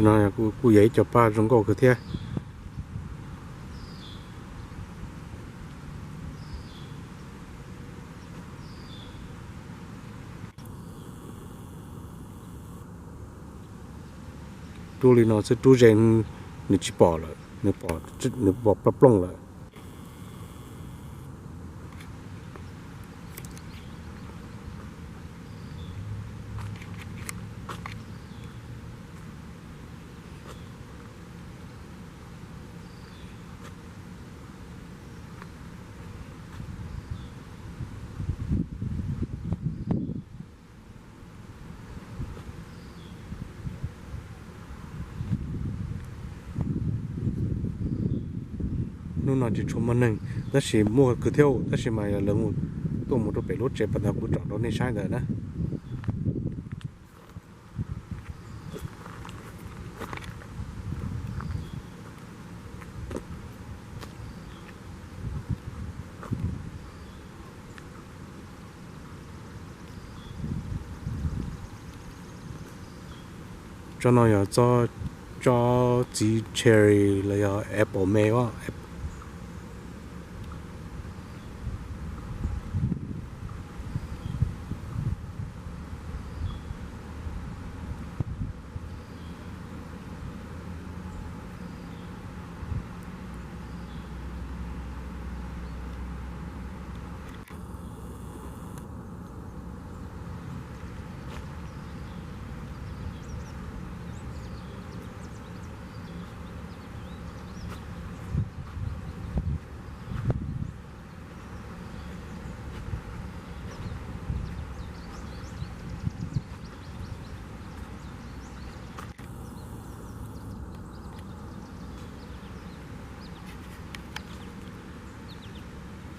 No kuj yog ib co paj zoo nkauj kawg thiab. Rub li no xwb rub ze, nws tsis pom lawm, nws pom plooj plooj lawm. Hnub no tsis tshua muaj neeg tab sis muaj kawg thiab, tab sis mas yog lawv tuaj mus rau pem lub tsev pas ntawd kuv tsom rau nej saib ntawd na. Tsob no yog tsob txiv cherry los yog apple me, apple